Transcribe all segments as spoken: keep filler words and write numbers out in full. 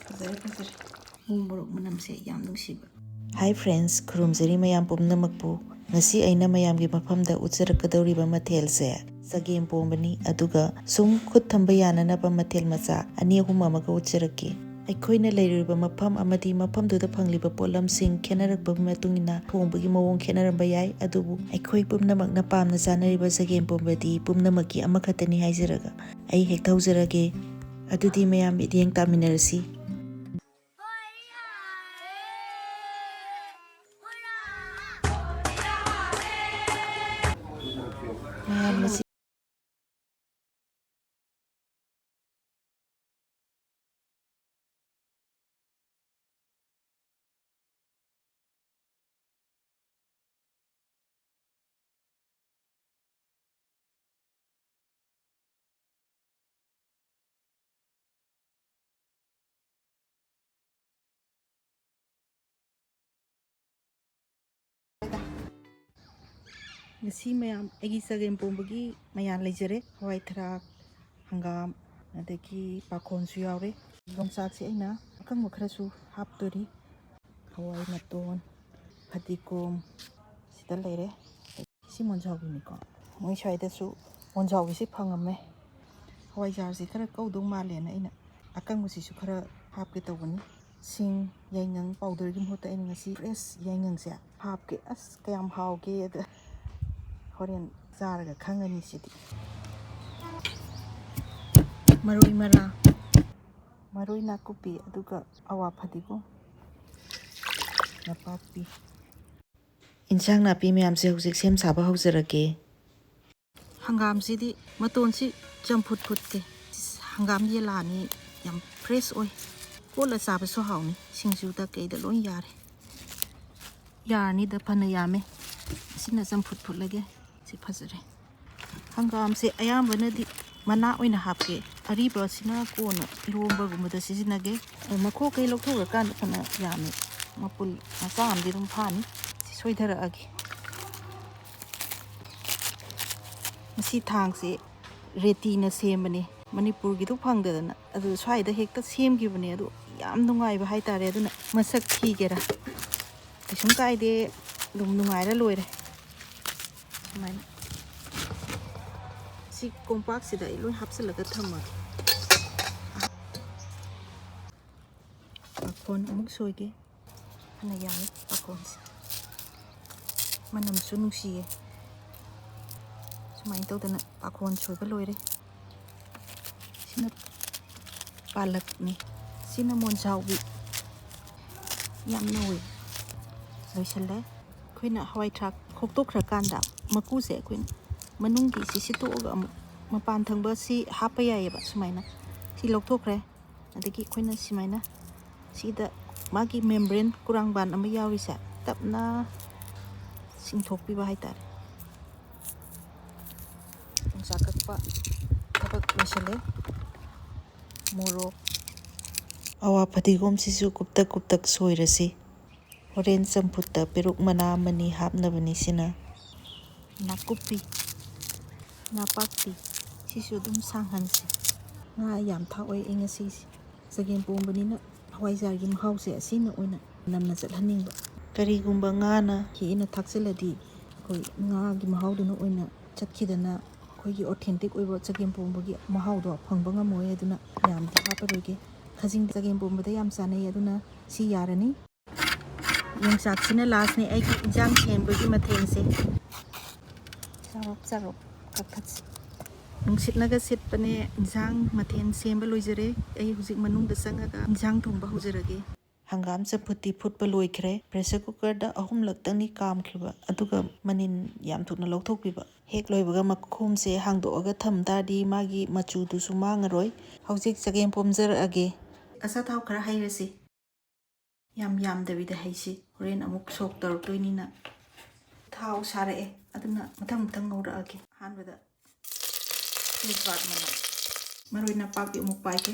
ꯐꯖꯔꯦ, ꯐꯖꯔꯦ꯫ ꯎ ꯃꯣꯔꯣꯛ ꯃꯅꯝꯁꯦ ꯌꯥꯝ ꯅꯨꯡꯁꯤꯕ꯫ Hi friends, ꯈꯨꯔꯨꯝꯖꯔꯤ ꯃꯌꯥꯝ ꯄꯨꯝꯅꯃꯛꯄꯨ꯫ ꯉꯁꯤ ꯑꯩꯅ ꯃꯌꯥꯝꯒꯤ ꯃꯐꯝꯗ ꯎꯠꯆꯔꯛꯀꯗꯧꯔꯤꯕ ꯃꯊꯦꯜꯁꯦ ꯆꯒꯦꯝ ꯄꯣꯝꯕꯅꯤ꯫ ꯑꯗꯨꯒ ꯁꯨꯝ ꯈꯨꯠ ꯊꯝꯕ ꯌꯥꯅꯅꯕ ꯃꯊꯦꯜ ꯃꯆꯥ ꯑꯅꯤ ꯑꯍꯨꯝ ꯑꯃꯒ ꯎꯠꯆꯔꯛꯀꯦ꯫ ꯑꯩꯈꯣꯏꯅ ꯂꯩꯔꯨꯔꯤꯕ ꯃꯐꯝ ꯑꯃꯗꯤ ꯃꯐꯝꯗꯨꯗ ꯐꯪꯂꯤꯕ ꯄꯣꯠꯂꯝꯁꯤꯡ ꯈꯦꯠꯅꯔꯛꯄꯒꯤ ꯃꯇꯨꯡ ꯏꯟꯅ ꯊꯣꯡꯕꯒꯤ ꯃꯑꯣꯡ ꯈꯦꯠꯅꯔꯝꯕ ꯌꯥꯏ, ꯑꯗꯨꯕꯨ ꯑꯩꯈꯣꯏ ꯄꯨꯝꯅꯃꯛꯅ ꯄꯥꯝꯅ ꯆꯥꯅꯔꯤꯕ ꯆꯒꯦꯝ ꯄꯣꯝꯕꯗꯤ ꯄꯨꯝꯅꯃꯛꯀꯤ ꯑꯃꯈꯛꯇꯅꯤ ꯍꯥꯏꯖꯔꯒ ꯑꯩ ꯍꯦꯛ ꯊꯧꯖꯔꯒꯦ꯫ ꯑꯗꯨꯗꯤ ꯃꯌꯥꯝ ꯃꯤꯠꯌꯦꯡ ꯇꯥꯃꯤꯟꯅꯔꯁꯤ꯫ ꯃꯌꯥꯝ ꯃꯁꯤ ꯉꯁꯤ ꯃꯌꯥꯝ ꯑꯩꯒꯤ ꯆꯒꯦꯝ ꯄꯣꯝꯕꯒꯤ ꯃꯌꯥꯟ ꯂꯩꯖꯔꯦ꯫ ꯍꯋꯥꯏ ꯊꯔꯥꯛ, ꯍꯪꯒꯥꯝ, ꯑꯗꯒꯤ ꯄꯥꯈꯣꯟꯁꯨ ꯌꯥꯎꯔꯦ꯫ ꯌꯣꯡꯆꯥꯛꯁꯦ ꯑꯩꯅ ꯑꯀꯪꯕ ꯈꯔꯁꯨ ꯍꯥꯞꯇꯣꯔꯤ꯫ ꯍꯋꯥꯏ ꯃꯇꯣꯟ, ꯐꯗꯤꯒꯣꯝ ꯁꯤꯗ ꯂꯩꯔꯦ꯫ ꯁꯤ ꯃꯣꯟꯖꯥꯎꯕꯤꯅꯤꯀꯣ꯫ ꯃꯣꯏ ꯁ꯭ꯋꯥꯏꯗꯁꯨ ꯃꯣꯟꯖꯥꯎꯕꯤꯁꯤ ꯐꯪꯉꯝꯃꯦ꯫ ꯍꯋꯥꯏꯖꯥꯔꯁꯤ ꯈꯔ ꯀꯧꯗꯧ ꯃꯥꯜꯂꯦꯅ ꯑꯩꯅ ꯑꯀꯪꯕꯁꯤꯁꯨ ꯈꯔ ꯍꯥꯞꯀꯦ ꯇꯧꯕꯅꯤ꯫ ꯁꯤꯡ, ꯌꯥꯏꯉꯪ powderꯒꯤ ꯃꯍꯨꯠꯇ ꯑꯩꯅ ꯉꯁꯤ fresh ꯌꯥꯏꯉꯪꯁꯦ ꯍꯥꯞꯀꯦ꯫ ꯑꯁ, ꯀꯌꯥꯝ ꯍꯥꯎꯒꯦ ꯑꯗ ꯍꯣꯔꯦꯟ ꯆꯥꯔꯒ ꯈꯪꯉꯅꯤ ꯁꯤꯗꯤ꯫ ꯃꯔꯣꯏ ꯃꯔꯥꯡ, ꯃꯔꯣꯏ ꯅꯥꯀꯨꯞꯄꯤ, ꯑꯗꯨꯒ ꯑꯋꯥ ꯐꯗꯤꯒꯣꯝ, ꯅꯄꯥꯛꯄꯤ꯫ ꯏꯟꯁꯥꯡ ꯅꯥꯄꯤ ꯃꯌꯥꯝꯁꯦ ꯍꯧꯖꯤꯛ ꯁꯦꯝ ꯁꯥꯕ ꯍꯧꯖꯔꯒꯦ꯫ ꯍꯪꯒꯥꯝꯁꯤꯗꯤ ꯃꯇꯣꯟꯁꯤ ꯆꯝꯐꯨꯠ ꯐꯨꯠꯀꯦ꯫ ꯍꯪꯒꯥꯝ ꯌꯦꯂꯥꯅꯤ, ꯌꯥꯝ fresh ꯑꯣꯏ꯫ ꯀꯣꯠꯂ ꯆꯥꯕꯁꯨ ꯍꯥꯎꯅꯤ, ꯁꯤꯡꯖꯨꯗ ꯀꯩꯗ ꯂꯣꯏ ꯌꯥꯔꯦ꯫ ꯌꯥꯔꯅꯤꯗ, ꯐꯅ ꯌꯥꯝꯃꯦ꯫ ꯑꯁꯤꯅ ꯆꯝꯐꯨꯠ ꯐꯨꯠꯂꯒꯦ꯫ ꯁꯤ ꯐꯖꯔꯦ꯫ ꯍꯪꯒꯥꯝꯁꯦ ꯑꯌꯥꯝꯕꯅꯗꯤ ꯃꯅꯥ ꯑꯣꯏꯅ ꯍꯥꯞꯀꯦ, ꯑꯔꯤꯕꯁꯤꯅ ꯀꯣꯟꯅ ꯏꯔꯣꯝꯕꯒꯨꯝꯕꯗ ꯁꯤꯖꯤꯟꯅꯒꯦ꯫ ꯑꯗꯣ ꯃꯈꯣꯛ ꯀꯩ ꯂꯧꯊꯣꯛꯈ꯭ꯔꯀꯥꯟꯗ ꯐꯅ ꯌꯥꯝꯃꯦ, ꯃꯄꯨꯜ ꯃꯆꯥ ꯑꯃꯗꯤ ꯑꯗꯨꯝ ꯐꯥꯅꯤ꯫ ꯁꯤ ꯁꯣꯏꯊꯔꯛꯑꯒꯦ꯫ ꯃꯁꯤ ꯊꯥꯡꯁꯦ ꯔꯦꯇꯤꯅ ꯁꯦꯝꯕꯅꯦ, ꯃꯅꯤꯄꯨꯔꯒꯤꯗꯣ ꯐꯪꯗꯗꯅ꯫ ꯑꯗꯨ ꯁ꯭ꯋꯥꯏꯗ ꯍꯦꯛꯇ ꯁꯦꯝꯈꯤꯕꯅꯦ꯫ ꯑꯗꯨ ꯌꯥꯝ ꯅꯨꯡꯉꯥꯏꯕ ꯍꯥꯏꯇꯥꯔꯦ꯫ ꯑꯗꯨꯅ ꯃꯁꯛ ꯊꯤꯒꯦꯔꯥ ꯀꯩꯁꯨꯝ ꯀꯥꯏꯗꯦ, ꯑꯗꯨꯝ ꯅꯨꯡꯉꯥꯏꯔ ꯂꯣꯏꯔꯦ꯫ ꯁꯨꯃꯥꯏꯅ ꯁꯤ ꯀꯣꯝꯄꯥꯛꯁꯤꯗ ꯑꯩ ꯂꯣꯏ ꯍꯥꯞꯆꯤꯜꯂꯒ ꯊꯝꯃꯒꯦ꯫ ꯄꯥꯈꯣꯟ ꯑꯃꯨꯛ ꯁꯣꯏꯒꯦ꯫ ꯐꯅ ꯌꯥꯝꯃꯤ ꯄꯥꯈꯣꯟꯁꯦ꯫ ꯃꯅꯝꯁꯨ ꯅꯨꯡꯁꯤꯌꯦ꯫ ꯁꯨꯃꯥꯏꯅ ꯇꯧꯗꯅ ꯄꯥꯈꯣꯟ ꯁꯣꯏꯕ ꯂꯣꯏꯔꯦ꯫ ꯁꯤꯅ ꯄꯥꯂꯛꯅꯤ꯫ ꯁꯤꯅ ꯃꯣꯟꯖꯥꯎꯕꯤ꯫ ꯌꯥꯝ ꯅꯧꯋꯤ꯫ ꯂꯣꯏꯁꯤꯜꯂꯦ꯫ ꯑꯩꯈꯣꯏꯅ ꯍꯋꯥꯏ ꯊ꯭ꯔꯥꯛ ꯈꯣꯛꯇꯣꯛꯈ꯭ꯔꯀꯥꯟꯗ ꯃꯀꯨꯁꯦ ꯑꯩꯈꯣꯏꯅ ꯃꯅꯨꯡꯒꯤ ꯁꯤ ꯁꯤꯠꯇꯣꯛꯑꯒ ꯑꯃꯨꯛ ꯃꯄꯥꯟ ꯊꯪꯕ ꯁꯤ ꯍꯥꯞꯄ ꯌꯥꯏꯌꯦꯕ꯫ ꯁꯨꯃꯥꯏꯅ ꯁꯤ ꯂꯧꯊꯣꯛꯈ꯭ꯔꯦ꯫ ꯑꯗꯒꯤ ꯑꯩꯈꯣꯏꯅ ꯁꯨꯃꯥꯏꯅ ꯁꯤꯗ ꯃꯥꯒꯤ membrane ꯀꯨꯔꯥꯡꯕꯥꯟ ꯑꯃ ꯌꯥꯎꯔꯤꯁꯦ ꯇꯞꯅ ꯆꯤꯡꯊꯣꯛꯄꯤꯕ ꯍꯥꯏꯇꯥꯔꯦ꯫ ꯌꯣꯡꯆꯥꯛ ꯀꯛꯄ ꯊꯕꯛ ꯂꯣꯏꯁꯤꯜꯂꯦ꯫ ꯃꯣꯔꯣꯛ, ꯑꯋꯥ ꯐꯗꯤꯒꯣꯝꯁꯤꯁꯨ ꯀꯨꯞꯇꯛ ꯀꯨꯞꯇꯛ ꯁꯣꯏꯔꯁꯤ꯫ ꯍꯣꯔꯦꯟ ꯆꯝꯐꯨꯠꯇ ꯄꯦꯔꯨꯛ ꯃꯅꯥ ꯑꯃꯅꯤ ꯍꯥꯞꯅꯕꯅꯤ ꯁꯤꯅ꯫ ꯅꯥꯀꯨꯞꯄꯤ, ꯅꯥꯄꯥꯛꯄꯤ ꯁꯤꯁꯨ ꯑꯗꯨꯝ ꯁꯥꯡꯍꯟꯁꯤ꯫ ꯉꯥ ꯌꯥꯝ ꯊꯥꯛꯑꯣꯏ ꯑꯩ ꯉꯁꯤꯁꯦ꯫ ꯆꯒꯦꯝ ꯄꯣꯝꯕꯅꯤꯅ ꯍꯋꯥꯏꯖꯥꯔꯒꯤ ꯃꯍꯥꯎꯁꯦ ꯑꯁꯤꯅ ꯑꯣꯏꯅ ꯅꯝꯅ ꯆꯠꯍꯟꯅꯤꯡꯕ꯫ ꯀꯔꯤꯒꯨꯝꯕ ꯉꯥꯅ ꯍꯦꯟꯅ ꯊꯥꯛꯆꯤꯜꯂꯗꯤ ꯑꯩꯈꯣꯏ ꯉꯥꯒꯤ ꯃꯍꯥꯎꯗꯨꯅ ꯑꯣꯏꯅ ꯆꯠꯈꯤꯗꯅ ꯑꯩꯈꯣꯏꯒꯤ authentic ꯑꯣꯏꯕ ꯆꯒꯦꯝ ꯄꯣꯝꯕꯒꯤ ꯃꯍꯥꯎꯗꯣ ꯐꯪꯕ ꯉꯝꯃꯣꯏ꯫ ꯑꯗꯨꯅ ꯌꯥꯝꯗꯤ ꯍꯥꯞꯄꯔꯣꯏꯒꯦ꯫ ꯈꯖꯤꯡ ꯆꯒꯦꯝ ꯄꯣꯝꯕꯗ ꯌꯥꯝ ꯆꯥꯅꯩ, ꯑꯗꯨꯅ ꯁꯤ ꯌꯥꯔꯅꯤ꯫ ꯌꯣꯡꯆꯥꯛꯁꯤꯅ lastꯅꯦ ꯑꯩꯒꯤ ꯏꯟꯖꯥꯡ ꯁꯦꯝꯕꯒꯤ ꯃꯊꯦꯜꯁꯦ꯫ ꯆꯥꯔꯣꯛ ꯆꯥꯔꯣꯛ ꯀꯛꯊꯠꯁꯤ꯫ ꯅꯨꯡꯁꯤꯠꯅꯒ ꯁꯤꯠꯄꯅꯦ, ꯏꯟꯖꯥꯡ ꯃꯊꯦꯜ ꯁꯦꯝꯕ ꯂꯣꯏꯖꯔꯦ꯫ ꯑꯩ ꯍꯧꯖꯤꯛ ꯃꯅꯨꯡꯗ ꯆꯪꯉꯒ ꯏꯟꯖꯥꯡ ꯊꯣꯡꯕ ꯍꯧꯖꯔꯒꯦ꯫ ꯍꯪꯒꯥꯝ ꯆꯝꯐꯨꯠꯇꯤ ꯐꯨꯠꯄ ꯂꯣꯏꯈ꯭ꯔꯦ꯫ Pressure cookerꯗ ꯑꯍꯨꯝꯂꯛꯇꯪꯅꯤ ꯀꯥꯝꯈꯤꯕ, ꯑꯗꯨꯒ ꯃꯅꯤꯟ ꯌꯥꯝ ꯊꯨꯅ ꯂꯧꯊꯣꯛꯄꯤꯕ꯫ ꯍꯦꯛ ꯂꯣꯏꯕꯒ ꯃꯈꯣꯝꯁꯦ ꯍꯥꯡꯗꯣꯛꯑꯒ ꯊꯝ ꯇꯥꯔꯗꯤ ꯃꯥꯒꯤ ꯃꯆꯨꯗꯨꯁꯨ ꯃꯥꯡꯉꯔꯣꯏ꯫ ꯍꯧꯖꯤꯛ ꯆꯒꯦꯝ ꯄꯣꯝꯖꯔꯛꯑꯒꯦ꯫ ꯑꯆꯥꯊꯥꯎ ꯈꯔ ꯍꯩꯔꯁꯤ꯫ ꯌꯥꯝ ꯌꯥꯝꯗꯕꯤꯗ ꯍꯩꯁꯤ, ꯍꯣꯔꯦꯟ ꯑꯃꯨꯛ ꯁꯣꯛ ꯇꯧꯔꯛꯇꯣꯏꯅꯤꯅ꯫ ꯊꯥꯎ ꯁꯥꯔꯛꯑꯦ, ꯑꯗꯨꯅ ꯃꯊꯪ ꯃꯊꯪ ꯉꯧꯔꯛꯑꯒꯦ꯫ ꯑꯍꯥꯟꯕꯗ ꯇꯦꯖꯄꯥꯠ ꯃꯅꯥ, ꯃꯔꯣꯏ ꯅꯄꯥꯛꯄꯤ ꯑꯃꯨꯛ ꯄꯥꯏꯒꯦ꯫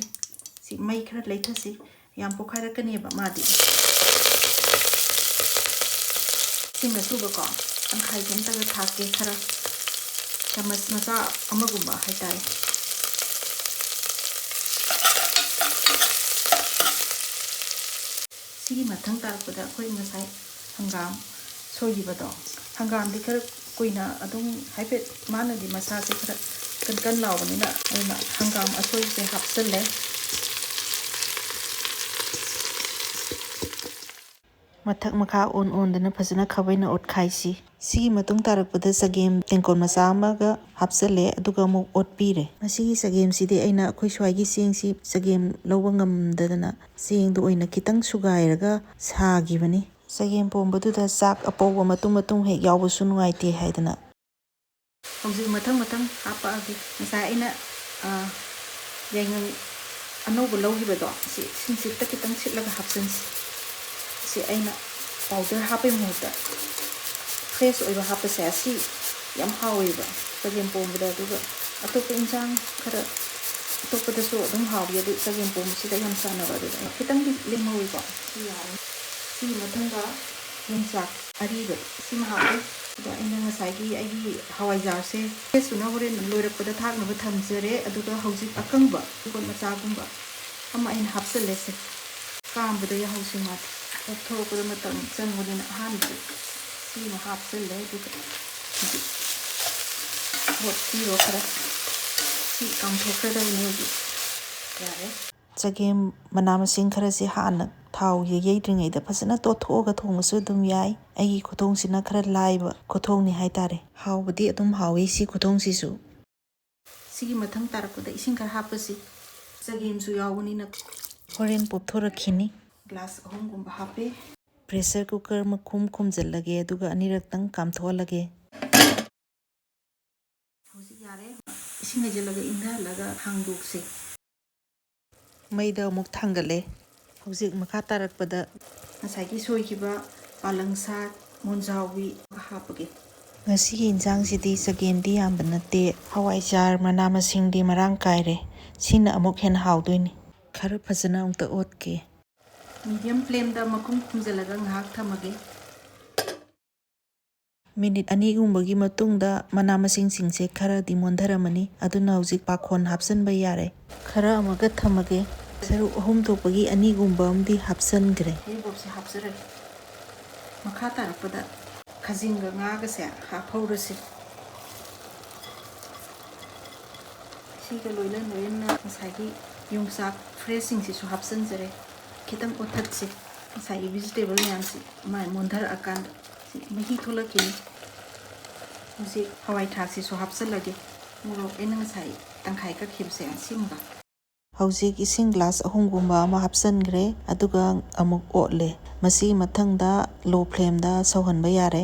ꯁꯤ ꯃꯩ ꯈꯔ ꯂꯩꯊꯁꯤ, ꯌꯥꯝ ꯄꯣꯛꯈꯥꯏꯔꯛꯀꯅꯦꯕ ꯃꯥꯗꯤ꯫ ꯏꯁꯤꯡ ꯑꯁꯨꯕꯀꯣ ꯇꯪꯈꯥꯏ ꯈꯛꯇꯒ ꯊꯥꯛꯀꯦ, ꯈꯔ ꯆꯥꯃꯁ ꯃꯆꯥ ꯑꯃꯒꯨꯝꯕ ꯍꯥꯏꯇꯥꯔꯦ꯫ ꯁꯤꯒꯤ ꯃꯊꯪ ꯇꯥꯔꯛꯄꯗ ꯑꯩꯈꯣꯏ ꯉꯁꯥꯏ ꯍꯪꯒꯥꯝ ꯁꯣꯏꯈꯤꯕꯗꯣ, ꯍꯪꯒꯥꯝꯗꯤ ꯈꯔ ꯀꯨꯏꯅ ꯑꯗꯨꯝ ꯍꯥꯏꯐꯦꯠ, ꯃꯥꯅꯗꯤ ꯃꯁꯥꯁꯦ ꯈꯔ ꯀꯟ ꯀꯟ ꯂꯥꯎꯕꯅꯤꯅ, ꯑꯗꯨꯅ ꯍꯪꯒꯥꯝ ꯑꯁꯣꯏꯕꯁꯦ ꯍꯥꯞꯆꯜꯂꯦ꯫ ꯃꯊꯛ ꯃꯈꯥ ꯑꯣꯟ ꯑꯣꯟꯗꯅ ꯐꯖꯅ ꯈꯥꯕꯩꯅ ꯑꯣꯠꯈꯥꯏꯁꯤ꯫ ꯁꯤꯒꯤ ꯃꯇꯨꯡ ꯇꯥꯔꯛꯄꯗ ꯆꯒꯦꯝ ꯇꯦꯡꯀꯣꯠ ꯃꯆꯥ ꯑꯃꯒ ꯍꯥꯞꯆꯜꯂꯦ, ꯑꯗꯨꯒ ꯑꯃꯨꯛ ꯑꯣꯠꯄꯤꯔꯦ꯫ ꯃꯁꯤꯒꯤ ꯆꯒꯦꯝꯁꯤꯗꯤ ꯑꯩꯅ ꯑꯩꯈꯣꯏ ꯁ꯭ꯋꯥꯏꯒꯤ ꯆꯦꯡꯁꯤ ꯆꯒꯦꯝ ꯂꯧꯕ ꯉꯝꯗꯗꯅ ꯆꯦꯡꯗꯣ ꯑꯣꯏꯅ ꯈꯤꯇꯪ ꯁꯨꯒꯥꯏꯔꯒ ꯁꯥꯈꯤꯕꯅꯤ꯫ ꯆꯒꯦꯝ ꯄꯣꯝꯕꯗꯨꯗ ꯆꯥꯛ ꯑꯄꯧꯕ ꯃꯇꯨꯝ ꯃꯇꯨꯝ ꯍꯦꯛ ꯌꯥꯎꯕꯁꯨ ꯅꯨꯡꯉꯥꯏꯇꯦ ꯍꯥꯏꯗꯅ꯫ ꯍꯧꯖꯤꯛ ꯃꯊꯪ ꯃꯊꯪ ꯍꯥꯞꯄꯛꯑꯒꯦ꯫ ꯉꯁꯥꯏ ꯑꯩꯅ, ꯑ, ꯌꯥꯏꯉꯪ ꯑꯅꯧꯕ ꯂꯧꯈꯤꯕꯗꯣ, ꯁꯤ ꯁꯤꯡꯆꯤꯠꯇ ꯈꯤꯇꯪ ꯁꯤꯠꯂꯒ ꯍꯥꯞꯆꯤꯟꯁꯤ꯫ ꯁꯤ ꯑꯩꯅ powder ꯍꯥꯞꯄꯩ ꯃꯍꯨꯠꯇ fresh ꯑꯣꯏꯕ ꯍꯥꯞꯄꯁꯦ, ꯑꯁꯤ ꯌꯥꯝ ꯍꯥꯎꯋꯦꯕ ꯆꯒꯦꯝ ꯄꯣꯝꯕꯗ꯫ ꯑꯗꯨꯒ ꯑꯇꯣꯞꯄ ꯏꯟꯁꯥꯡ ꯈꯔ ꯑꯇꯣꯞꯄꯗꯁꯨ ꯑꯗꯨꯝ ꯍꯥꯎꯏ, ꯑꯗꯨ ꯆꯒꯦꯝ ꯄꯣꯝꯕꯁꯤꯗ ꯌꯥꯝ ꯆꯥꯟꯅꯕ꯫ ꯑꯗꯨꯗ ꯈꯤꯇꯪꯗꯤ ꯂꯦꯝꯍꯧꯋꯤꯀꯣ꯫ ꯁꯤ ꯌꯥꯔꯦ꯫ ꯁꯤꯒꯤ ꯃꯊꯪꯗ ꯌꯣꯡꯆꯥꯛ ꯑꯔꯤꯕ ꯁꯤꯃ ꯍꯥꯞꯄꯦ꯫ ꯑꯗꯣ ꯑꯩꯅ ꯉꯁꯥꯏꯒꯤ ꯑꯩꯒꯤ ꯍꯋꯥꯏꯖꯥꯔꯁꯦ ꯐ꯭ꯔꯦꯁꯇꯨꯅ ꯍꯣꯔꯦꯟ ꯂꯣꯏꯔꯛꯄꯗ ꯊꯥꯛꯅꯕ ꯊꯝꯖꯔꯦ꯫ ꯑꯗꯨꯒ ꯍꯧꯖꯤꯛ ꯑꯀꯪꯕ ꯇꯦꯡꯀꯣꯠ ꯃꯆꯥꯒꯨꯝꯕ ꯑꯃ ꯑꯩꯅ ꯍꯥꯞꯆꯜꯂꯦꯁꯦ꯫ ꯀꯥꯝꯕꯗ ꯌꯥꯍꯧꯁꯦ ꯃꯥꯗꯤ ꯂꯧꯊꯣꯔꯛꯄꯗ ꯃꯇꯝ ꯆꯪꯕꯅꯤꯅ ꯑꯍꯥꯟꯕꯗ ꯁꯤꯃ ꯍꯥꯞꯆꯜꯂꯦ꯫ ꯑꯗꯨꯒ ꯍꯧꯖꯤꯛ ꯑꯣꯠꯄꯤꯔꯣ ꯈꯔ꯫ ꯁꯤ ꯀꯥꯝꯊꯣꯛꯈ꯭ꯔꯗꯕꯅꯤ ꯍꯧꯖꯤꯛ꯫ ꯌꯥꯔꯦ꯫ ꯆꯒꯦꯝ ꯃꯅꯥ ꯃꯁꯤꯡ ꯈꯔꯁꯤ ꯍꯥꯟꯅ ꯊꯥꯎ ꯌꯩ-, ꯌꯩꯗ꯭ꯔꯤꯉꯩꯗ ꯐꯖꯅ ꯇꯣꯠꯊꯣꯛꯑꯒ ꯊꯣꯡꯕꯁꯨ ꯑꯗꯨꯝ ꯌꯥꯏ꯫ ꯑꯩꯒꯤ ꯈꯨꯊꯣꯡꯁꯤꯅ ꯈꯔ ꯂꯥꯏꯕ ꯈꯨꯊꯣꯡꯅꯤ ꯍꯥꯏꯇꯥꯔꯦ꯫ ꯍꯥꯎꯕꯗꯤ ꯑꯗꯨꯝ ꯍꯥꯎꯏ ꯁꯤ ꯈꯨꯊꯣꯡꯁꯤꯁꯨ꯫ ꯁꯤꯒꯤ ꯃꯊꯪ ꯇꯥꯔꯛꯄꯗ ꯏꯁꯤꯡ ꯈꯔ ꯍꯥꯞꯄꯁꯤ꯫ ꯆꯒꯦꯝꯁꯨ ꯌꯥꯎꯕꯅꯤꯅ꯫ ꯍꯣꯔꯦꯟ ꯄꯣꯞꯊꯣꯔꯛꯈꯤꯅꯤ꯫ ꯒ꯭ꯂꯥꯁ ꯑꯍꯨꯝꯒꯨꯝꯕ ꯍꯥꯞꯄꯦ꯫ Pressure cooker ꯃꯈꯨꯝ ꯈꯨꯝꯖꯤꯜꯂꯒꯦ, ꯑꯗꯨꯒ ꯑꯅꯤꯔꯛꯇꯪ ꯀꯥꯝꯊꯣꯛꯍꯜꯂꯒꯦ꯫ ꯍꯧꯖꯤꯛ ꯌꯥꯔꯦ꯫ ꯏꯁꯤꯡ ꯍꯩꯖꯤꯜꯂꯒ ꯏꯪꯊꯍꯜꯂꯒ ꯍꯥꯡꯗꯣꯛꯁꯦ꯫ ꯃꯩꯗ ꯑꯃꯨꯛ ꯊꯥꯡꯒꯠꯂꯦ꯫ ꯍꯧꯖꯤꯛ ꯃꯈꯥ ꯇꯥꯔꯛꯄꯗ ꯉꯁꯥꯏꯒꯤ ꯁꯣꯏꯈꯤꯕ ꯄꯥꯂꯪ ꯁꯥꯛ, ꯃꯣꯟꯖꯥꯎꯕꯤ ꯍꯥꯞꯄꯒꯦ꯫ ꯉꯁꯤꯒꯤ ꯏꯟꯁꯥꯡꯁꯤꯗꯤ ꯆꯒꯦꯝꯗꯤ ꯌꯥꯝꯕ ꯅꯠꯇꯦ, ꯍꯋꯥꯏꯖꯥꯔ ꯃꯅꯥ ꯃꯁꯤꯡꯗꯤ ꯃꯔꯥꯡ ꯀꯥꯏꯔꯦ꯫ ꯁꯤꯅ ꯑꯃꯨꯛ ꯍꯦꯟꯅ ꯍꯥꯎꯗꯣꯏꯅꯤ꯫ ꯈꯔ ꯐꯖꯅ ꯑꯃꯨꯛꯇ ꯑꯣꯠꯀꯦ꯫ Medium flameꯗ ꯃꯈꯨꯝ ꯈꯨꯝꯖꯤꯜꯂꯒ ꯉꯥꯏꯍꯥꯛ ꯊꯝꯃꯒꯦ꯫ ꯃꯤꯅꯤꯠ ꯑꯅꯤꯒꯨꯝꯕꯒꯤ ꯃꯇꯨꯡꯗ ꯃꯅꯥ ꯃꯁꯤꯡꯁꯤꯡꯁꯦ ꯈꯔꯗꯤ ꯃꯣꯟꯊꯔꯝꯃꯅꯤ, ꯑꯗꯨꯅ ꯍꯧꯖꯤꯛ ꯄꯥꯈꯣꯟ ꯍꯥꯞꯆꯤꯟꯕ ꯌꯥꯔꯦ꯫ ꯈꯔ ꯑꯃꯒ ꯊꯝꯃꯒꯦ꯫ ꯁꯔꯨꯛ ꯑꯍꯨꯝ ꯊꯣꯛꯄꯒꯤ ꯑꯅꯤꯒꯨꯝꯕ ꯑꯃꯗꯤ ꯍꯥꯞꯆꯤꯟꯈ꯭ꯔꯦ꯫ ꯍꯔꯤꯕꯣꯞꯁꯦ ꯍꯥꯞꯆꯔꯒꯦ꯫ ꯃꯈꯥ ꯇꯥꯔꯛꯄꯗ ꯈꯥꯖꯤꯡꯒ ꯉꯥꯒꯁꯦ ꯍꯥꯞꯍꯧꯔꯁꯤ꯫ ꯁꯤꯒ ꯂꯣꯏꯅ ꯂꯣꯏꯅꯅ ꯉꯁꯥꯏꯒꯤ ꯌꯣꯡꯆꯥꯛ ꯐ꯭ꯔꯦꯁꯁꯤꯡꯁꯤꯁꯨ ꯍꯥꯞꯆꯤꯟꯖꯔꯦ꯫ ꯈꯤꯇꯪ ꯑꯣꯠꯊꯠꯁꯤ꯫ ꯉꯁꯥꯏꯒꯤ ꯚꯤꯖꯤꯇꯦꯕꯜ ꯃꯌꯥꯝꯁꯤ ꯃꯥꯏ ꯃꯣꯟꯊꯔꯛꯑꯀꯥꯟꯗ ꯃꯍꯤ ꯊꯣꯛꯂꯛꯈꯤꯅꯤ꯫ ꯍꯧꯖꯤꯛ ꯍꯋꯥꯏ ꯊ꯭ꯔꯥꯛꯁꯤꯁꯨ ꯍꯥꯞꯆꯤꯜꯂꯒꯦ꯫ ꯃꯣꯔꯣꯛ ꯑꯩꯅ ꯉꯁꯥꯏ ꯇꯪꯈꯥꯏ ꯀꯛꯈꯤꯕꯁꯦ ꯑꯁꯤꯃꯒ꯫ ꯍꯧꯖꯤꯛ ꯏꯁꯤꯡ ꯒ꯭ꯂꯥꯁ ꯑꯍꯨꯝꯒꯨꯝꯕ ꯑꯃ ꯍꯥꯞꯆꯤꯟꯈ꯭ꯔꯦ, ꯑꯗꯨꯒ ꯑꯃꯨꯛ ꯑꯣꯠꯂꯦ꯫ ꯃꯁꯤ ꯃꯊꯪꯗ ꯂꯣ ꯐ꯭ꯂꯦꯝꯗ ꯁꯧꯍꯟꯕ ꯌꯥꯔꯦ꯫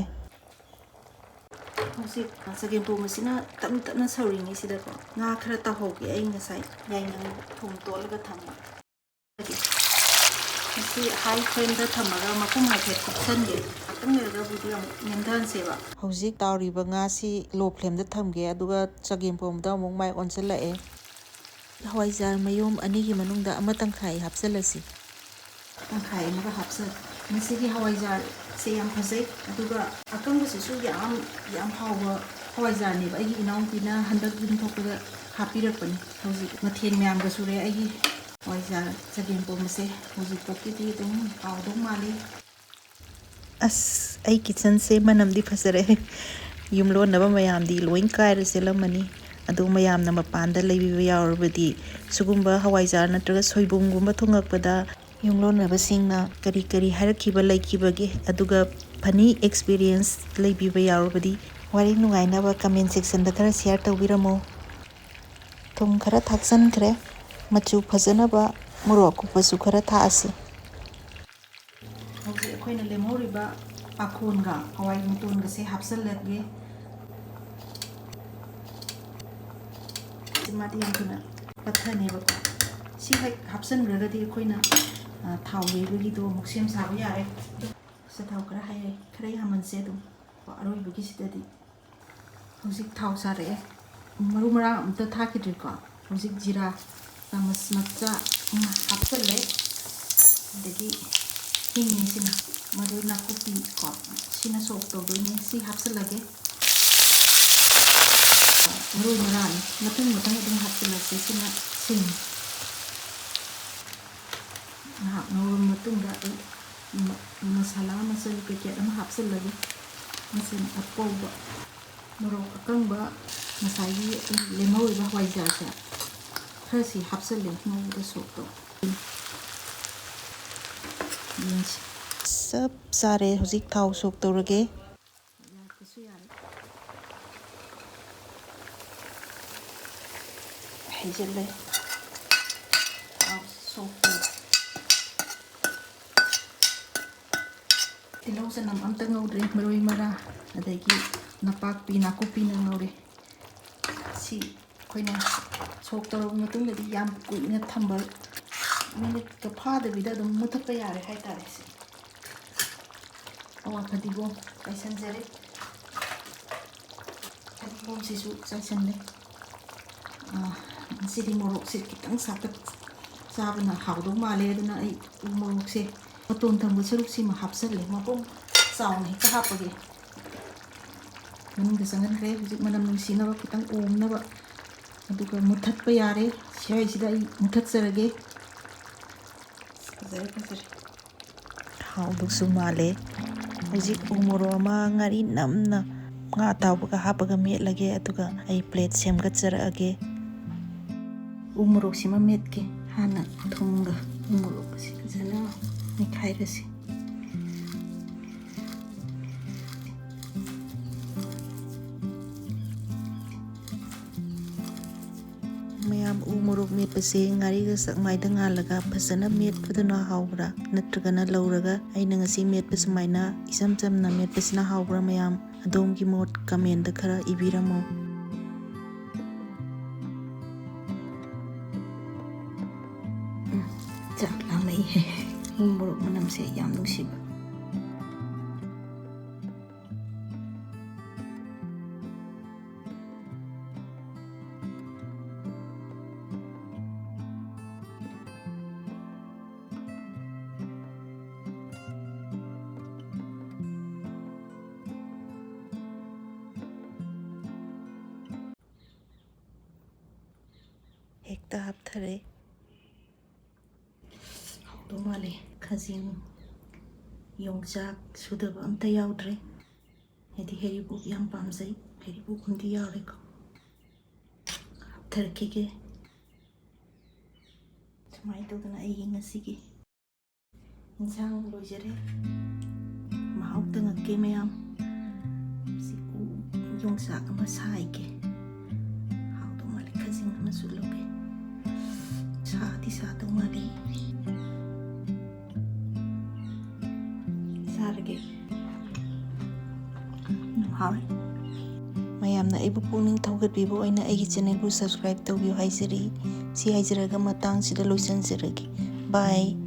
ꯍꯧꯖꯤꯛ ꯆꯒꯦꯝꯄꯣꯝ ꯑꯁꯤꯅ ꯇꯞꯅ ꯇꯞꯅ ꯁꯧꯔꯤꯉꯩꯁꯤꯗꯀꯣ, ꯉꯥ ꯈꯔ ꯇꯥꯎꯍꯧꯒꯦ꯫ ꯑꯩ ꯉꯁꯥꯏ ꯌꯥꯏꯉꯪ ꯊꯨꯝ ꯇꯣꯠꯂꯒ ꯊꯝꯕ꯫ ꯃꯁꯤ ꯍꯥꯏ ꯐ꯭ꯂꯦꯝꯗ ꯊꯝꯃꯒ ꯃꯈꯨꯝ ꯍꯥꯏꯐꯦꯠ ꯀꯨꯞꯁꯟꯒꯦ꯫ ꯉꯥꯛꯇꯪ ꯂꯩꯔꯒꯕꯨꯗꯤ ꯑꯃꯨꯛ ꯅꯦꯝꯊꯍꯟꯁꯦꯕ꯫ ꯍꯧꯖꯤꯛ ꯇꯥꯎꯔꯤꯕ ꯉꯥꯁꯤ ꯂꯣ ꯐ꯭ꯂꯦꯝꯗ ꯊꯝꯒꯦ, ꯑꯗꯨꯒ ꯆꯒꯦꯝꯄꯣꯝꯗ ꯑꯃꯨꯛ ꯃꯥꯏ ꯑꯣꯟꯁꯤꯜꯂꯛꯑꯦ꯫ ꯍꯋꯥꯏꯖꯥꯔ ꯃꯌꯣꯝ ꯑꯅꯤꯒꯤ ꯃꯅꯨꯡꯗ ꯑꯃ ꯇꯪꯈꯥꯏ ꯍꯥꯞꯆꯤꯜꯂꯁꯤ꯫ ꯇꯪꯈꯥꯏ ꯑꯃꯒ ꯍꯥꯞꯆꯜ꯫ ꯃꯁꯤꯒꯤ ꯍꯋꯥꯏꯖꯥꯔꯁꯦ ꯌꯥꯝ ꯐꯖꯩ, ꯑꯗꯨꯒ ꯑꯀꯪꯕꯁꯤꯁꯨ ꯌꯥꯝ, ꯌꯥꯝ ꯍꯥꯎꯕ ꯍꯋꯥꯏꯖꯥꯔꯅꯦꯕ꯫ ꯑꯩꯒꯤ ꯏꯅꯥꯎꯅꯨꯄꯤꯅ ꯍꯟꯗꯛ ꯌꯨꯝ ꯊꯣꯛꯄꯗ ꯍꯥꯞꯄꯤꯔꯛꯄꯅꯤ꯫ ꯍꯧꯖꯤꯛ ꯃꯊꯦꯜ ꯃꯌꯥꯝꯒ ꯁꯨꯔꯦ ꯑꯩꯒꯤ ꯍꯋꯥꯏꯖꯥꯔ ꯆꯒꯦꯝꯄꯣꯝꯕꯁꯦ꯫ ꯍꯧꯖꯤꯛ ꯄꯣꯛꯀꯤꯗꯤ ꯑꯗꯨꯝ ꯍꯥꯎꯗꯧ ꯃꯥꯜꯂꯤ꯫ ꯑꯁ, ꯑꯩ ꯀꯤꯠꯆꯟꯁꯦ ꯃꯅꯝꯗꯤ ꯐꯖꯔꯦ꯫ ꯌꯨꯝꯂꯣꯟꯅꯕ ꯃꯌꯥꯝꯗꯤ ꯂꯣꯏ ꯀꯥꯏꯔ ꯆꯦꯜꯂꯝꯃꯅꯤ꯫ ꯑꯗꯨ ꯃꯌꯥꯝꯅ ꯃꯄꯥꯟꯗ ꯂꯩꯕꯤꯕ ꯌꯥꯎꯔꯕꯗꯤ ꯁꯤꯒꯨꯝꯕ ꯍꯋꯥꯏꯖꯥꯔ ꯅꯠꯇ꯭ꯔꯒ ꯁꯣꯏꯕꯨꯝꯒꯨꯝꯕ ꯊꯣꯡꯉꯛꯄꯗ ꯌꯨꯝꯂꯣꯟꯅꯕꯁꯤꯡꯅ ꯀꯔꯤ ꯀꯔꯤ ꯍꯥꯏꯔꯛꯈꯤꯕ ꯂꯩꯈꯤꯕꯒꯦ, ꯑꯗꯨꯒ ꯐꯅꯤ ꯑꯦꯛꯁꯄꯤꯔꯤꯌꯦꯟꯁ ꯂꯩꯕꯤꯕ ꯌꯥꯎꯔꯕꯗꯤ ꯋꯥꯔꯤ ꯅꯨꯡꯉꯥꯏꯅꯕ ꯀꯃꯦꯟ ꯁꯦꯛꯁꯟꯗ ꯈꯔ ꯁꯤꯌꯥꯔ ꯇꯧꯕꯤꯔꯝꯃꯣ꯫ ꯊꯨꯝ ꯈꯔ ꯊꯥꯛꯆꯟꯈ꯭ꯔꯦ꯫ ꯃꯆꯨ ꯐꯖꯅꯕ ꯃꯣꯔꯣꯛ ꯑꯀꯨꯞꯄꯁꯨ ꯈꯔ ꯊꯥꯛꯑꯁꯤ꯫ ꯍꯧꯖꯤꯛ ꯑꯩꯈꯣꯏꯅ ꯂꯦꯝꯍꯧꯔꯤꯕ ꯄꯥꯈꯣꯟꯒ ꯍꯋꯥꯏ ꯃꯇꯣꯟꯒꯁꯦ ꯍꯥꯞꯆꯤꯜꯂꯒꯦ꯫ ꯃꯥꯗꯤ ꯌꯥꯝ ꯊꯨꯅ ꯄꯠꯊꯅꯦꯕꯀꯣ꯫ ꯁꯤ ꯍꯦꯛ ꯍꯥꯞꯆꯤꯟꯈ꯭ꯔꯒꯗꯤ ꯑꯩꯈꯣꯏꯅ, ꯑ, ꯊꯥꯎ ꯌꯩꯕꯒꯤꯗꯣ ꯑꯃꯨꯛ ꯁꯦꯝ ꯁꯥꯕ ꯌꯥꯔꯦ꯫ ꯑꯗꯣ ꯁꯤꯗ ꯊꯥꯎ ꯈꯔ ꯍꯩꯔꯦ, ꯈꯔ ꯌꯥꯝꯍꯟꯁꯦ ꯑꯗꯨꯝ꯫ ꯑꯔꯣꯏꯕꯒꯤꯁꯤꯗꯗꯤ ꯍꯧꯖꯤꯛ ꯊꯥꯎ ꯁꯥꯔꯛꯑꯦ꯫ ꯃꯔꯨ ꯃꯔꯥꯡ ꯑꯝꯇ ꯊꯥꯛꯈꯤꯗ꯭ꯔꯤꯀꯣ꯫ ꯍꯧꯖꯤꯛ ꯖꯤꯔꯥ ꯆꯥꯃꯁ ꯃꯆꯥ ꯑꯃ ꯍꯥꯞꯆꯜꯂꯦ꯫ ꯑꯗꯒꯤ ꯍꯤꯡꯅꯤꯁꯤꯅ, ꯃꯔꯣꯏ ꯅꯥꯀꯨꯞꯄꯤ ꯀꯣ, ꯁꯤꯅ ꯁꯣꯛ ꯇꯧꯗꯣꯏꯅꯦ꯫ ꯁꯤ ꯍꯥꯞꯆꯜꯂꯒꯦ꯫ ꯃꯔꯣꯏ ꯃꯔꯥꯡ ꯃꯊꯪ ꯃꯊꯪ ꯑꯗꯨꯝ ꯍꯥꯞꯆꯜꯂꯛꯀꯦ꯫ ꯁꯤꯅ ꯁꯤꯡ꯫ ꯉꯥꯏꯍꯥꯛ ꯉꯧꯔꯕ ꯃꯇꯨꯡꯗ ꯑꯩ ꯃ-, ꯃꯁꯥꯂꯥ ꯃꯆꯜ packet ꯑꯃ ꯍꯥꯞꯆꯤꯜꯂꯒꯦ꯫ ꯃꯆꯜ ꯑꯄꯧꯕ, ꯃꯣꯔꯣꯛ ꯑꯀꯪꯕ, ꯉꯁꯥꯏꯒꯤ ꯑꯩ ꯂꯦꯝꯍꯧꯔꯤꯕ ꯍꯋꯥꯏꯖꯥꯔꯁꯦ ꯈꯔꯁꯤ ꯍꯥꯞꯆꯤꯜꯂꯦ ꯉꯧꯕꯗ ꯁꯣꯛꯇꯣ꯫ ꯌꯦꯡꯁꯤ꯫ ꯆꯞ ꯆꯥꯔꯦ꯫ ꯍꯧꯖꯤꯛ ꯊꯥꯎ ꯁꯣꯛ ꯇꯧꯔꯒꯦ꯫ ꯌꯥꯔꯛꯄꯁꯨ ꯌꯥꯔꯦ꯫ ꯍꯩꯖꯤꯜꯂꯦ꯫ ꯊꯥꯎ ꯁꯣꯛ ꯇꯧꯔꯦ꯫ ꯇꯤꯜꯍꯧ ꯆꯅꯝ ꯑꯝꯇ ꯉꯧꯗ꯭ꯔꯦ, ꯃꯔꯣꯏ ꯃꯔꯥꯡ, ꯑꯗꯒꯤ ꯅꯄꯥꯛꯄꯤ ꯅꯥꯀꯨꯞꯄꯤꯅ ꯉꯧꯔꯦ꯫ ꯁꯤ ꯑꯩꯈꯣꯏꯅ ꯁꯣꯛ ꯇꯧꯔꯕ ꯃꯇꯨꯡꯗꯗꯤ ꯌꯥꯝ ꯀꯨꯏꯅ ꯊꯝꯕ, ꯃꯤꯅꯤꯠꯀ ꯐꯥꯗꯕꯤꯗ ꯑꯗꯨꯝ ꯃꯨꯊꯠꯄ ꯌꯥꯔꯦ ꯍꯥꯏꯇꯥꯔꯦ꯫ ꯁꯤ ꯑꯋꯥ ꯐꯗꯤꯒꯣꯝ ꯆꯥꯏꯁꯤꯟꯖꯔꯦ꯫ ꯐꯗꯤꯒꯣꯝꯁꯤꯁꯨ ꯆꯥꯏꯁꯤꯜꯂꯦ꯫ ꯑꯥ, ꯉꯁꯤꯗꯤ ꯃꯣꯔꯣꯛꯁꯦ ꯈꯤꯇꯪ ꯁꯥꯇꯛ ꯆꯥꯕꯅ ꯍꯥꯎꯗꯧ ꯃꯥꯜꯂꯦ, ꯑꯗꯨꯅ ꯑꯩ ꯎ ꯃꯣꯔꯣꯛꯁꯦ ꯃꯇꯣꯟ ꯊꯪꯕ ꯁꯔꯨꯛꯁꯤꯃ ꯍꯥꯞꯆꯜꯂꯦ, ꯃꯄꯨꯝ ꯆꯥꯎꯅ ꯍꯦꯛꯇ ꯍꯥꯞꯄꯒꯦ꯫ ꯃꯅꯨꯡꯗ ꯆꯪꯍꯟꯈ꯭ꯔꯦ꯫ ꯍꯧꯖꯤꯛ ꯃꯅꯝ ꯅꯨꯡꯁꯤꯅꯕ ꯈꯤꯇꯪ ꯑꯣꯝꯅꯕ, ꯑꯗꯨꯒ ꯃꯨꯊꯠꯄ ꯌꯥꯔꯦ꯫ ꯁ꯭ꯋꯥꯏꯁꯤꯗ ꯑꯩ ꯃꯨꯊꯠꯆꯔꯒꯦ꯫ ꯐꯖꯔꯦ, ꯐꯖꯔꯦ꯫ ꯍꯥꯎꯗꯧꯁꯨ ꯃꯥꯜꯂꯦ꯫ ꯍꯧꯖꯤꯛ ꯎ ꯃꯣꯔꯣꯛ ꯑꯃ ꯉꯥꯔꯤ ꯅꯝꯅ ꯉꯥ ꯑꯇꯥꯎꯕꯒ ꯍꯥꯞꯄꯒ ꯃꯦꯠꯂꯒꯦ, ꯑꯗꯨꯒ ꯑꯩ plate ꯁꯦꯝꯒꯠꯆꯔꯛꯑꯒꯦ꯫ ꯎ ꯃꯣꯔꯣꯛꯁꯤꯃ ꯃꯦꯠꯀꯦ꯫ ꯍꯥꯟꯅ ꯊꯨꯝꯒ ꯎ ꯃꯣꯔꯣꯛꯀꯁꯤ ꯐꯖꯅ ꯃꯦꯠꯈꯥꯏꯔꯁꯤ꯫ ꯃꯌꯥꯝ, ꯎ ꯃꯣꯔꯣꯛ ꯃꯦꯠꯄꯁꯦ ꯉꯥꯔꯤꯒ ꯆꯥꯛꯃꯥꯏꯗ ꯉꯥꯜꯂꯒ ꯐꯖꯅ ꯃꯦꯠꯄꯗꯨꯅ ꯍꯥꯎꯕ꯭ꯔꯥ, ꯅꯠꯇ꯭ꯔꯒꯅ ꯂꯧꯔꯒ ꯑꯩꯅ ꯉꯁꯤ ꯃꯦꯠꯄ ꯁꯨꯃꯥꯏꯅ ꯏꯆꯝ ꯆꯝꯅ ꯃꯦꯠꯄꯁꯤꯅ ꯍꯥꯎꯕ꯭ꯔꯥ? ꯃꯌꯥꯝ, ꯑꯗꯣꯝꯒꯤ ꯃꯣꯠ comment ꯈꯔ ꯏꯕꯤꯔꯝꯃꯣ꯫ ꯎꯝ, ꯆꯥꯛ ꯂꯥꯝꯃꯛꯏꯍꯦ꯫ ꯎ ꯃꯣꯔꯣꯛ ꯃꯅꯝꯁꯦ ꯌꯥꯝ ꯅꯨꯡꯁꯤꯕ꯫ ꯍꯦꯛꯇ ꯍꯥꯞꯊꯔꯦ꯫ ꯃꯥꯜꯂꯦ꯫ ꯈꯖꯤꯡ, ꯌꯣꯡꯆꯥꯛ ꯁꯨꯗꯕ ꯑꯝꯇ ꯌꯥꯎꯗ꯭ꯔꯦ꯫ ꯍꯥꯏꯗꯤ ꯍꯩꯔꯤꯕꯣꯞ ꯌꯥꯝ ꯄꯥꯝꯖꯩ꯫ ꯍꯩꯔꯤꯕꯣꯞ ꯑꯃꯗꯤ ꯌꯥꯎꯔꯦꯀꯣ꯫ ꯍꯥꯞꯊꯔꯛꯈꯤꯒꯦ꯫ ꯁꯨꯃꯥꯏꯅ ꯇꯧꯗꯅ ꯑꯩꯒꯤ ꯉꯁꯤꯒꯤ ꯏꯟꯁꯥꯡ ꯂꯣꯏꯖꯔꯦ꯫ ꯃꯍꯥꯎ ꯇꯪꯉꯛꯀꯦ ꯃꯌꯥꯝ꯫ ꯁꯤ ꯎ ꯌꯣꯡꯆꯥꯛ ꯑꯃ ꯁꯥꯏꯒꯦ꯫ ꯍꯥꯎꯗꯧ ꯃꯥꯜꯂꯦ꯫ ꯈꯖꯤꯡ ꯑꯃꯁꯨ ꯂꯧꯒꯦ꯫ ꯁꯥꯗꯤ ꯁꯥꯗꯧ ꯃꯥꯜꯂꯦ꯫ ꯆꯥꯔꯒꯦ꯫ ꯌꯥꯝ ꯍꯥꯎꯔꯦ꯫ ꯃꯌꯥꯝꯅ ꯑꯩꯕꯨ ꯄꯨꯛꯅꯤꯡ ꯊꯧꯒꯠꯄꯤꯕ ꯑꯣꯏꯅ ꯑꯩꯒꯤ ꯆꯦꯅꯦꯜꯕꯨ ꯁꯕꯁꯀ꯭ꯔꯥꯏꯕ ꯇꯧꯕꯤꯌꯨ ꯍꯥꯏꯖꯔꯤ꯫ ꯁꯤ ꯍꯥꯏꯖꯔꯒ ꯃꯇꯥꯡꯁꯤꯗ ꯂꯣꯏꯁꯤꯟꯖꯔꯒꯦ꯫ ꯕꯥꯏ꯫